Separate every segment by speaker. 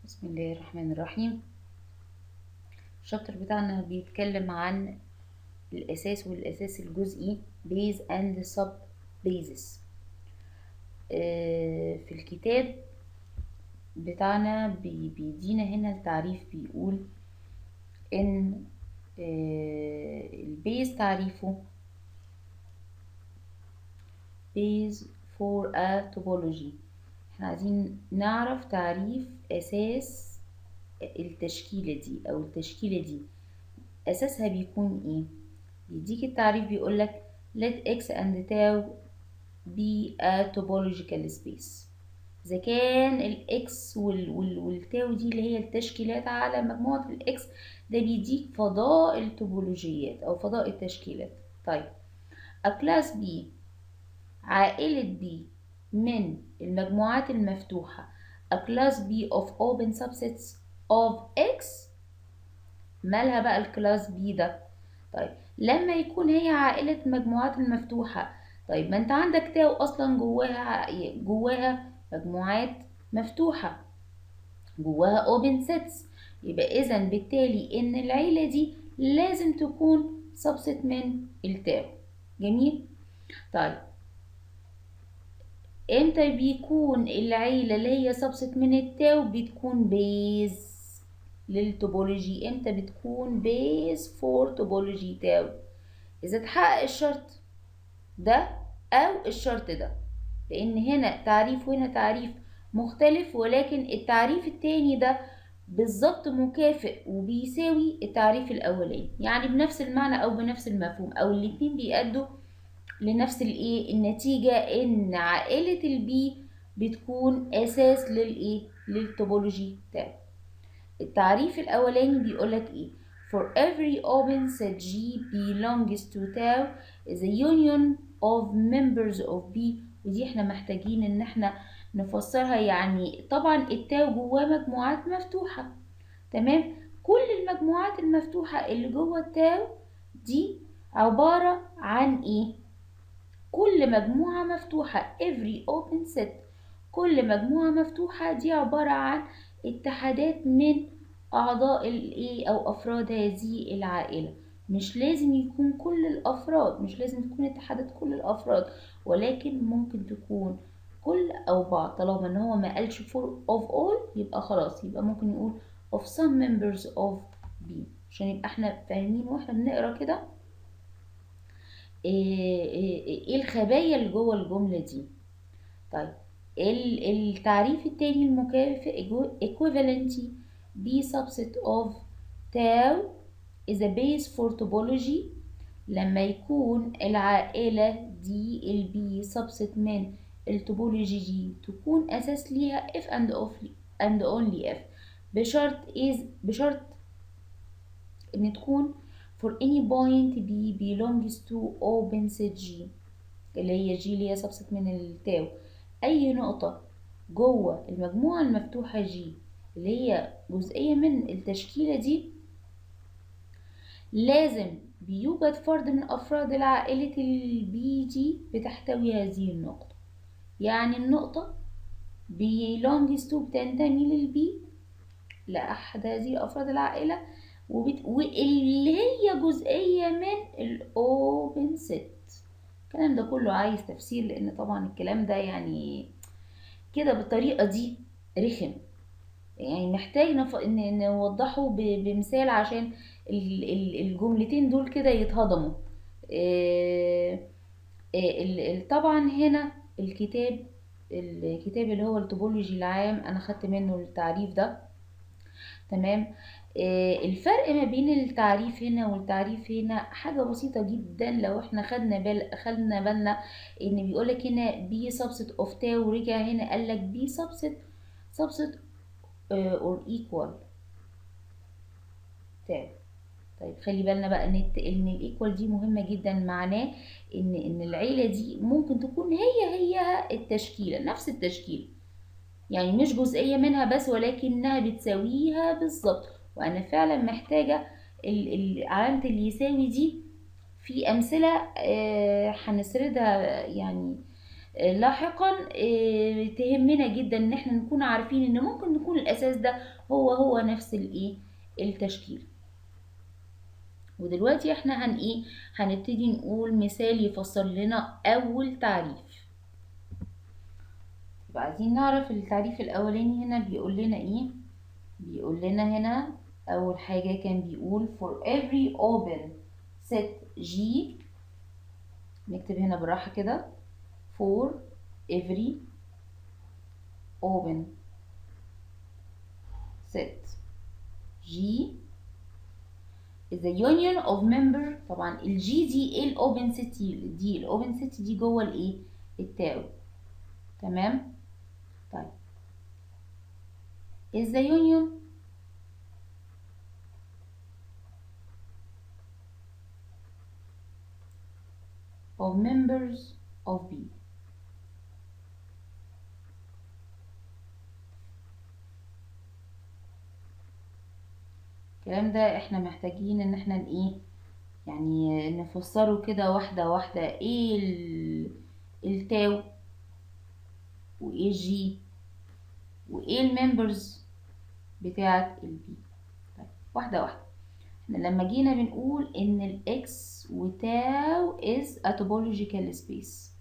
Speaker 1: بسم الله الرحمن الرحيم. ال chapter بتاعنا بيتكلم عن الأساس والأساس الجزئي، base and sub bases. في الكتاب بتاعنا بيدينا هنا التعريف، بيقول إن ال base تعريفه base for a topology. احنا عايزين نعرف تعريف أساس التشكيلة دي أو التشكيلة دي أساسها بيكون إيه. بيديك التعريف، بيقولك let x and tau be a topological space. إذا كان ال x وال tau دي اللي هي التشكيلات على مجموعة ال x، ده بيديك فضاء التوبولوجيات أو فضاء التشكيلات. طيب، a class B، عائلة B من المجموعات المفتوحة، a class B of open subsets of X. مالها بقى ال class B ده؟ طيب، لما يكون هي عائلة المجموعات المفتوحة، طيب ما انت عندك tau اصلا جواها مجموعات مفتوحة، جواها open sets، يبقى اذا بالتالي ان العيلة دي لازم تكون subset من ال tau. جميل. طيب، امتى بيكون العيلة اللي هي subset من ال tau بتكون base لل topology؟ امتى بتكون base for topology tau؟ اذا اتحقق الشرط ده او الشرط ده، لان هنا تعريف وهنا تعريف مختلف، ولكن التعريف التاني ده بالظبط مكافئ وبيساوي التعريف الاولاني، يعني بنفس المعنى او بنفس المفهوم، او الاتنين بيأدوا لنفس الايه؟ النتيجة، ان عائلة ال B بتكون اساس للايه؟ لل topology tau. التعريف الأولاني بيقولك إيه؟ for every open set G belongs to tau is a union of members of B. ودي احنا محتاجين ان احنا نفسرها. يعني طبعا ال tau جواه مجموعات مفتوحة، تمام؟ كل المجموعات المفتوحة اللي جوه ال tau دي عبارة عن ايه؟ كل مجموعة مفتوحة، every open set، كل مجموعة مفتوحة دي عبارة عن اتحادات من أعضاء الإيه؟ أو أفراد هذه العائلة. مش لازم يكون كل الأفراد، مش لازم تكون اتحادات كل الأفراد، ولكن ممكن تكون كل أو بعض. طالما إن هو ما قالش for of all يبقى خلاص، يبقى ممكن يقول of some members of B، عشان يبقى احنا فاهمين واحنا بنقرا كده إيه الخبايا اللي جوه الجملة دي. طيب، التعريف التاني المكافئ، equivalently، B subset of tau is a base for topology، لما يكون العائلة دي ال B subset من ال topology دي تكون أساس ليها if and of and only if، بشرط is بشرط إن تكون for any point B belongs to open set G، اللي هي G اللي هي subset من ال tau. أي نقطة جوه المجموعة المفتوحة G اللي هي جزئية من التشكيلة دي، لازم بيوجد فرد من أفراد العائلة ال B دي بتحتوي هذه النقطة. يعني النقطة belongs to، بتنتمي لل B، لأحد هذه أفراد العائلة، واللي هي جزئية من ال open set. الكلام ده كله عايز تفسير، لأن طبعا الكلام ده يعني كده بالطريقة دي رخم، يعني محتاج نوضحه بمثال عشان الجملتين دول كده يتهضموا. طبعا هنا الكتاب اللي هو ال topology العام انا خدت منه التعريف ده، تمام؟ الفرق ما بين التعريف هنا والتعريف هنا حاجة بسيطة جدا، لو احنا خدنا بالنا ان بيقولك هنا B subset of tau، ورجع هنا قالك B subset or equal tau. طيب، خلي بالنا بقى ان ال equal دي مهمة جدا، معناه ان العيلة دي ممكن تكون هي هي التشكيلة، نفس التشكيلة، يعني مش جزئية منها بس ولكنها بتساويها بالظبط. وانا فعلا محتاجة علامة اللي يساوي دي في امثلة هنسردها يعني. لاحقا تهمنا جدا ان احنا نكون عارفين ان ممكن نكون الاساس ده هو هو نفس الايه التشكيل. ودلوقتي احنا هن ايه هنبتدي نقول مثال يفسر لنا اول تعريف. يبقى عايزين نعرف التعريف الاولاني هنا بيقول لنا ايه. بيقول لنا هنا اول حاجة كان بيقول for every open set G، نكتب هنا بالراحة كده for every open set G is the union of member. طبعا ال G دي ايه ال open set دي؟ ال open set دي جوه الايه ال tau، تمام. طيب is the union of members of B. الكلام ده احنا محتاجين ان احنا ايه يعني نفسره كده واحدة واحدة. ايه ال tau وايه ال G وايه ال members بتاعة ال B. طيب واحدة واحدة. احنا لما جينا بنقول ان ال X و tau is a topological space،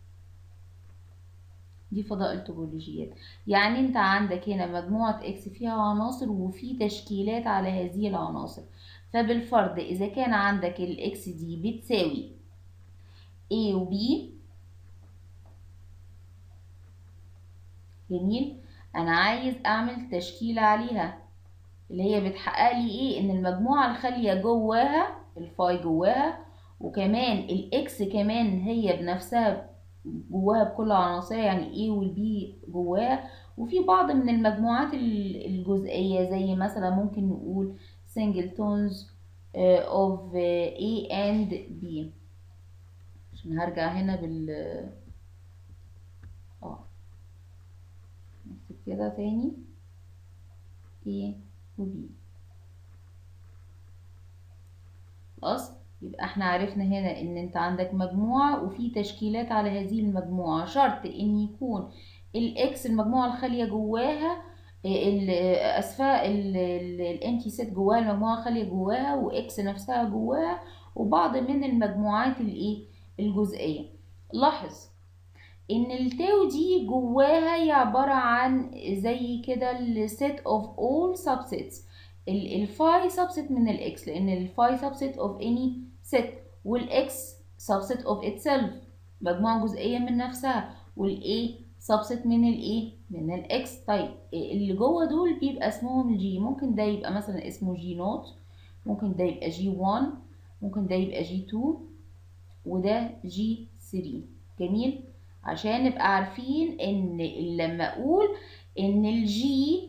Speaker 1: دي فضاء التوبولوجيات، يعني انت عندك هنا مجموعة X فيها عناصر وفي تشكيلات على هذه العناصر. فبالفرض اذا كان عندك ال X دي بتساوي A و B، جميل، انا عايز اعمل تشكيلة عليها اللي هي بتحقق لي ايه؟ ان المجموعة الخالية جواها ال phi جواها، وكمان ال X كمان هي بنفسها جواها بكل عناصرها، يعني A وال B جواها، وفي بعض من المجموعات الجزئية زي مثلا ممكن نقول singletons of A and B. عشان هرجع هنا بال نكتب كده تاني A و B. خلاص يبقى احنا عرفنا هنا ان انت عندك مجموعة وفي تشكيلات على هذه المجموعة، شرط ان يكون ال X المجموعة الخالية جواها اسفة ال empty set جواها المجموعة الخالية جواها و X نفسها جواها وبعض من المجموعات الايه الجزئية. لاحظ ان ال tau دي جواها هي عبارة عن زي كده ال set of all subsets، ال phi subset من ال X، لان ال phi subset of any set، وال X subset of itself مجموعة جزئية من نفسها، وال A subset من الايه من ال X. طيب اللي جوه دول بيبقى اسمهم G، ممكن ده يبقى مثلا اسمه G naught، ممكن ده يبقى G 1، ممكن ده يبقى G 2، وده G 3. جميل، عشان نبقى عارفين ان لما اقول ان ال G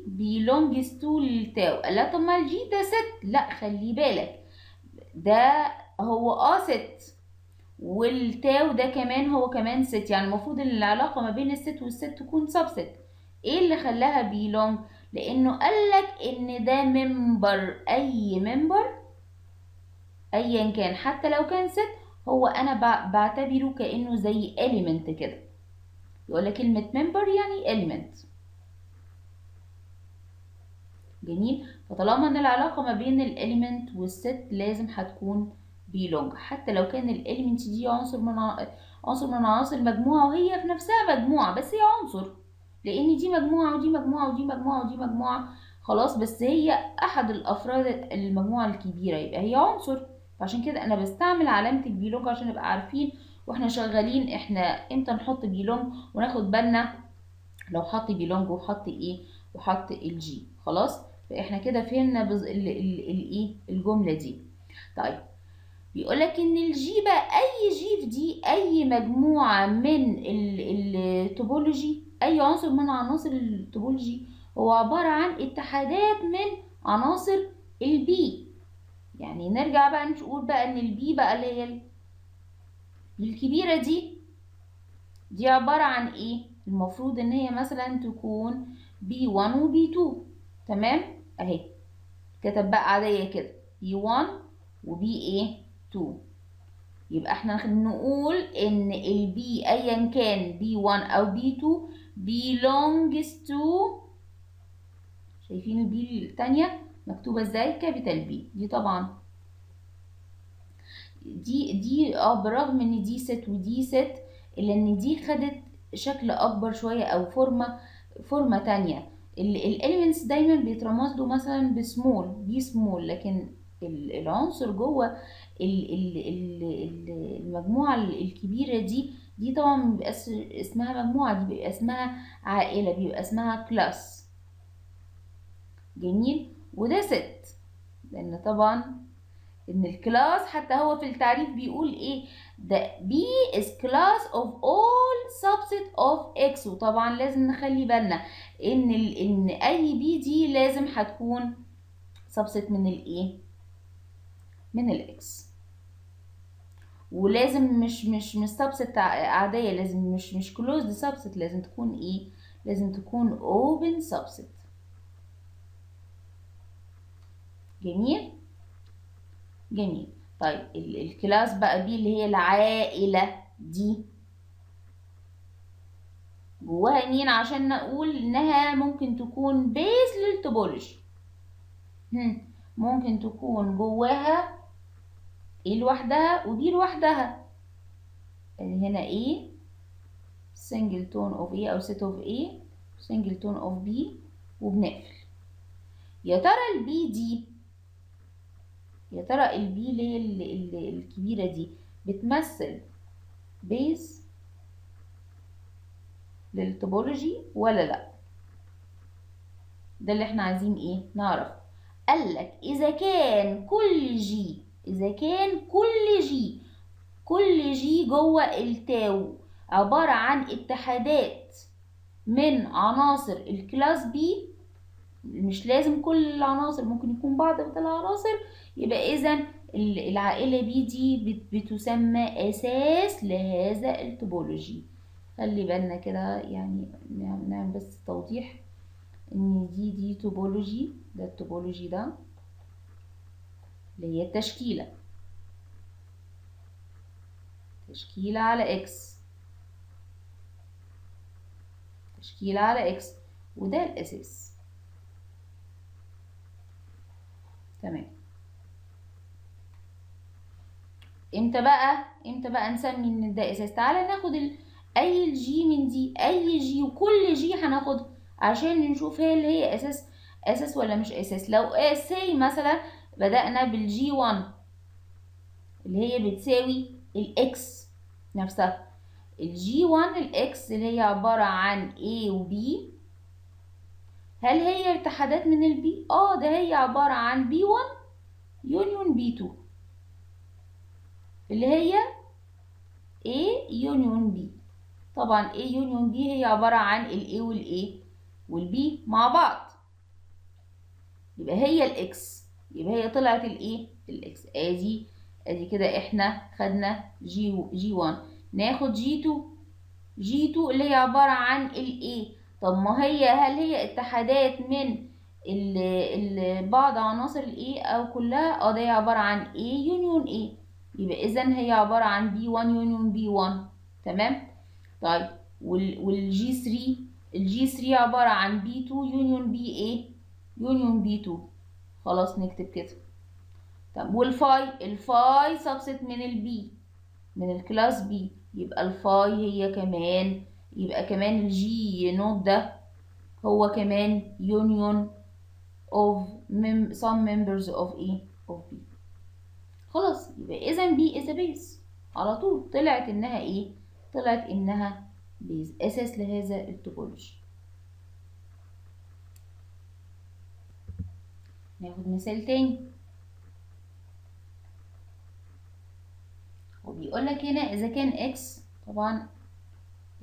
Speaker 1: belongs to ال tau، لا طب ما ال G ده set، لا خلي بالك ده هو set وال tau ده كمان هو كمان set، يعني المفروض ان العلاقه ما بين ال set وال set تكون subset. ايه اللي خلاها belong؟ لانه قالك ان ده member، اي member ايا كان حتى لو كان set هو انا بعتبره كانه زي element كده. يقول لك كلمه member يعني element. جميل، فطالما ان العلاقه ما بين ال element وال set لازم هتكون belong، حتى لو كان ال element دي عنصر من عنصر من عناصر المجموعه وهي في نفسها مجموعه، بس هي عنصر لان دي مجموعه ودي مجموعه ودي مجموعه ودي مجموعه، خلاص بس هي احد الافراد المجموعه الكبيره يبقى هي عنصر. فعشان كده انا بستعمل علامه ال belong عشان نبقى عارفين واحنا شغالين احنا امتى نحط belong، وناخد بالنا لو حط belong وحط ايه وحط ال G. خلاص فاحنا كده فهمنا الايه الجمله دي. طيب بيقولك ان ال G بقى اي G في دي اي مجموعه من ال topology، اي عنصر من عناصر ال topology هو عباره عن اتحادات من عناصر ال B. يعني نرجع بقى نقول بقى ان ال B بقى اللي هي الكبيره دي، دي عباره عن ايه؟ المفروض ان هي مثلا تكون B 1 و B 2، تمام؟ اهي كتب بقى عاديه كده B 1 و B ايه 2. يبقى احنا نقول ان ال B ايا كان B1 او B2 belongs to، شايفين ال B التانية مكتوبة ازاي؟ capital B. دي طبعا دي برغم ان دي set ودي set، الا ان دي خدت شكل اكبر شوية او فورمة تانية. ال elements دايما بيترمز له مثلا ب small b small، لكن العنصر جوه المجموعة الكبيرة دي طبعا بيبقى اسمها مجموعة، دي بيبقى اسمها عائلة، بيبقى اسمها class. جميل. وده set، لأن طبعا إن ال class حتى هو في التعريف بيقول إيه؟ ده B is class of all subset of X. وطبعا لازم نخلي بالنا إن أي B دي لازم هتكون subset من الإيه؟ من ال X، ولازم مش subset عادية، لازم مش closed subset، لازم تكون إيه؟ لازم تكون open subset. جميل جميل. طيب ال class بقى B اللي هي العائلة دي جواها مين عشان نقول انها ممكن تكون base لل topology؟ ممكن تكون جواها A لوحدها و B لوحدها. يعني هنا A singleton of A أو set of A singleton of B، وبنقفل. يا ترى ال B دي، يا ترى ال B اللي هي الكبيرة دي بتمثل base لل topology ولا لا؟ ده اللي احنا عايزين ايه نعرف. قالك اذا كان كل G، اذا كان كل G، كل G جوه ال tau عبارة عن اتحادات من عناصر ال class B، مش لازم كل العناصر، ممكن يكون بعض العناصر، يبقى اذا العائلة B دي بتسمى اساس لهذا ال topology. خلي بالنا كده، يعني نعمل بس توضيح ان دي topology، ده ال topology ده اللي هي التشكيلة، تشكيلة على X، تشكيلة على X، وده الأساس. تمام. امتى بقى نسمي ان ده اساس؟ تعالى ناخد اي ال G من دي، اي G وكل G هناخدها عشان نشوف هي اللي هي اساس ولا مش اساس. لو سي مثلا بدأنا بال G 1 اللي هي بتساوي ال X نفسها، ال G 1 ال X اللي هي عبارة عن A و B، هل هي اتحادات من ال B؟ ده هي عبارة عن B1 union B2 اللي هي A union B. طبعا A union B هي عبارة عن ال A وال A وال B مع بعض، يبقى هي ال X، يبقى هي طلعت ال A ال X. ادي كده احنا خدنا G 1. ناخد G 2، G 2 اللي هي عبارة عن ال A. طب ما هي هل هي اتحادات من بعض عناصر ال A أو كلها؟ ده هي عبارة عن A union A، يبقى إذن هي عبارة عن B1 union B1. تمام. طيب وال G 3، ال G 3 عبارة عن B2 union B A union B2. خلاص نكتب كده. طب وال phi، ال phi subset من ال B، من ال class B، يبقى ال phi هي كمان، يبقى كمان ال G naught ده هو كمان union of some members of A of B. خلاص يبقى إذا B is a base على طول. طلعت إنها إيه؟ طلعت إنها base، أساس لهذا ال topology. ناخد مثال تاني، وبيقول لك هنا إذا كان X، طبعا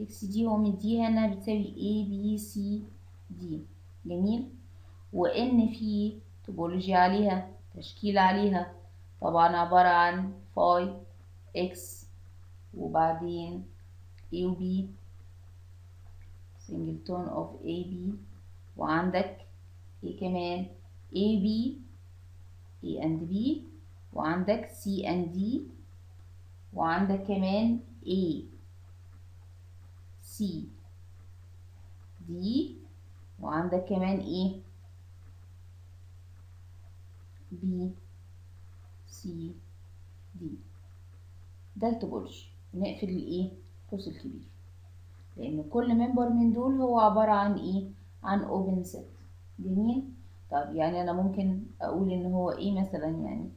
Speaker 1: X دي هو مديها إنها بتساوي A B C D. جميل. وإن في topology عليها، تشكيل عليها، طبعا عبارة عن phi X وبعدين A و B، singleton of A B، وعندك A كمان A B، A and B، وعندك C and D، وعندك كمان A C D، وعندك كمان ايه؟ B C D. ده ال topology. ونقفل الايه؟ القوس الكبير، لان كل member من دول هو عبارة عن ايه؟ عن open set. جميل. طب يعني انا ممكن اقول ان هو ايه مثلا؟ يعني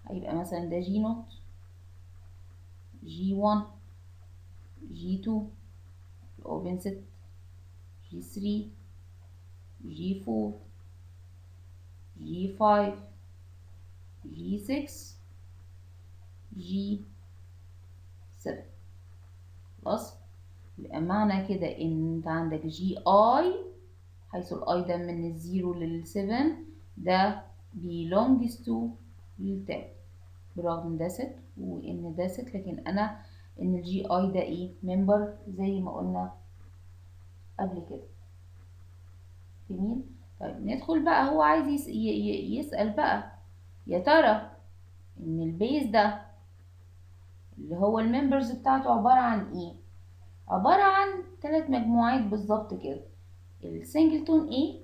Speaker 1: هيبقى مثلا ده G naught، G 1، G 2، open set، G 3، G 4، G 5، G 6، G 7. خلاص، يبقى معنى كده ان انت عندك G i، حيث ال i ده من ال zero لل seven، ده belongs to لل tau، برغم ان ده set وان ده set، لكن انا ان ال G i ده ايه؟ member زي ما قلنا قبل كده. جميل. طيب ندخل بقى، هو عايز يسأل بقى يا ترى ان ال base ده اللي هو ال members بتاعته عبارة عن ايه؟ عبارة عن ثلاث مجموعات بالظبط كده، ال singleton A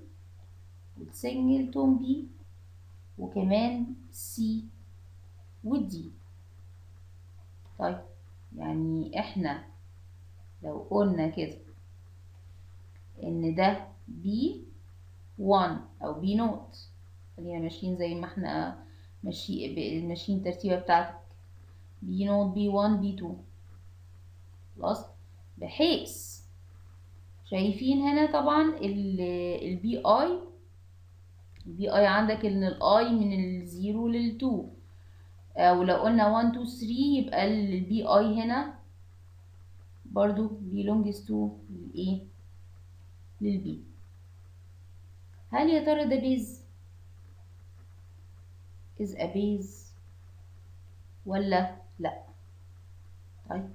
Speaker 1: وال singleton B وكمان C وال D. طيب يعني احنا لو قلنا كده ان ده B 1 او B naught، خلينا ماشيين زي ما احنا ماشيين الترتيبة بتاعتك، B naught، B 1، B 2. خلاص، بحيث شايفين هنا طبعا ال B i، ال B i عندك ان ال i من ال zero لل two، او لو قلنا 1 2 3 يبقى ال B i هنا برضو belongs to الايه؟ لل B. هل يا ترى ده base، is a base ولا لا؟ طيب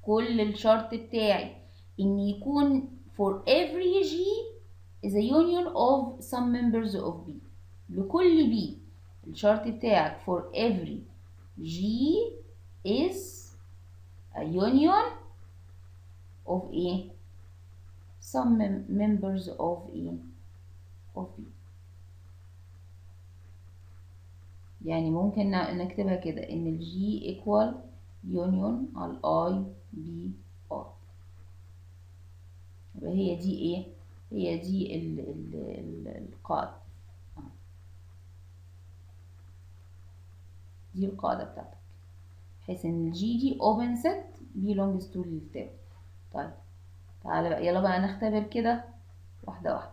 Speaker 1: كل الشرط بتاعي ان يكون for every G is a union of some members of B. لكل B الشرط بتاعك for every G is a union of ايه؟ some members of ايه؟ of B. يعني ممكن نكتبها كده ان ال G equal union على ال I B I. يبقى هي دي ايه؟ هي دي ال ال ال القاعدة. دي القاعدة بتاعتك، بحيث ان ال G دي open set belongs to ال tau. طيب تعالى بقى، يلا بقى نختبر كده واحدة واحدة.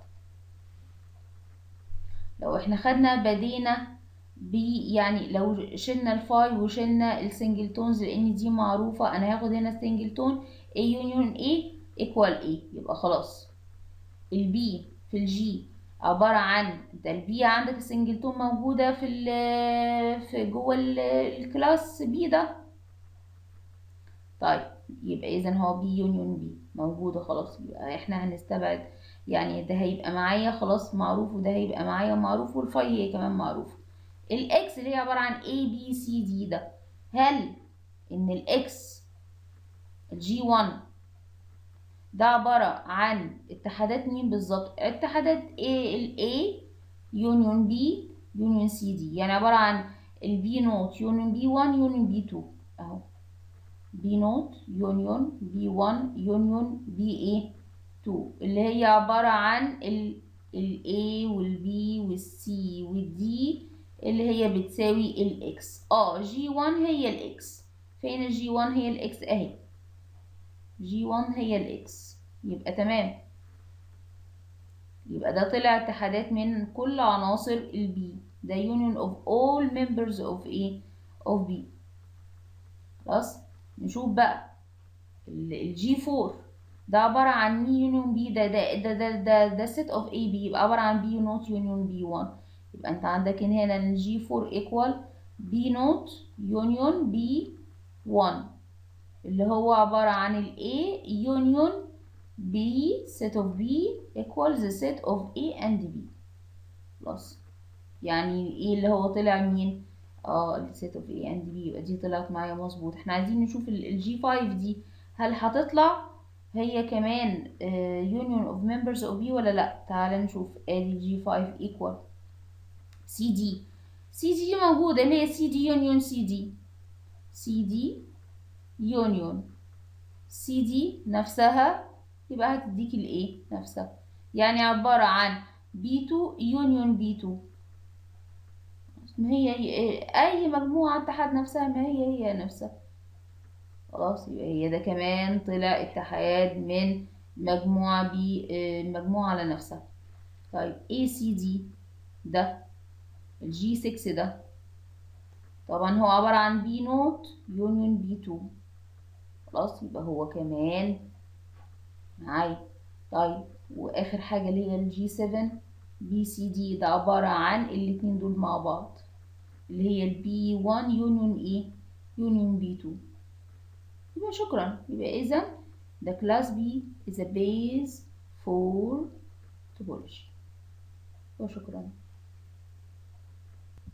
Speaker 1: لو احنا خدنا بدينا ب يعني لو شلنا ال phi وشلنا ال singletons لان دي معروفة، انا هاخد هنا singleton A union A equal A، يبقى خلاص ال B في ال G عبارة عن انت ال B عندك ال singleton موجودة في جوه ال class B ده. طيب يبقى اذا هو B union B موجودة خلاص، يبقى احنا هنستبعد، يعني ده هيبقى معايا خلاص معروف، وده هيبقى معايا معروف، وال phi هي كمان معروفة. ال X اللي هي عبارة عن A B C D ده، هل ان ال X ال G 1 ده عبارة عن اتحادات مين بالظبط؟ اتحادات A، ال A union B union C D، يعني عبارة عن ال B naught union B 1 union B 2، اهو B naught union B 1 union B ايه 2، اللي هي عبارة عن ال A وال B وال C وال D اللي هي بتساوي ال X. G 1 هي ال X، فين ال G 1؟ هي ال X اهي، G 1 هي ال X، يبقى تمام. يبقى ده طلع اتحادات من كل عناصر ال B، ده union of all members of ايه؟ of B. خلاص نشوف بقى ال G 4 ده عبارة عن مين union B؟ ده set of A B، يبقى عبارة عن B naught union B 1. يبقى انت عندك هنا ال G 4 equal B naught union B 1، اللي هو عبارة عن ال A union B، set of B equals the set of A and B. خلاص، يعني ايه اللي هو طلع مين؟ ال set of A and B، يبقى دي طلعت معايا مظبوط. احنا عايزين نشوف ال G 5 دي هل هتطلع هي كمان union of members of B ولا لا. تعال نشوف، ادي G 5 equal C D. C D موجودة، اللي هي C D union C D، C D union C D نفسها، يبقى هتديك الايه؟ نفسها. يعني عبارة عن B2 union B2. ما هي اي مجموعة اتحاد نفسها، ما هي هي نفسها. خلاص، يبقى هي ده كمان طلع اتحاد من مجموعة B، مجموعة على نفسها. طيب، A C D ده ال G 6، ده طبعا هو عبارة عن B naught union B 2. خلاص، يبقى هو كمان معايا. طيب، واخر حاجة اللي هي ال G 7، B C D، ده عبارة عن الاتنين دول مع بعض، اللي هي ال B 1 union ايه؟ union B 2. يبقى شكرا. يبقى اذا the class B is a base for topology. وشكرا.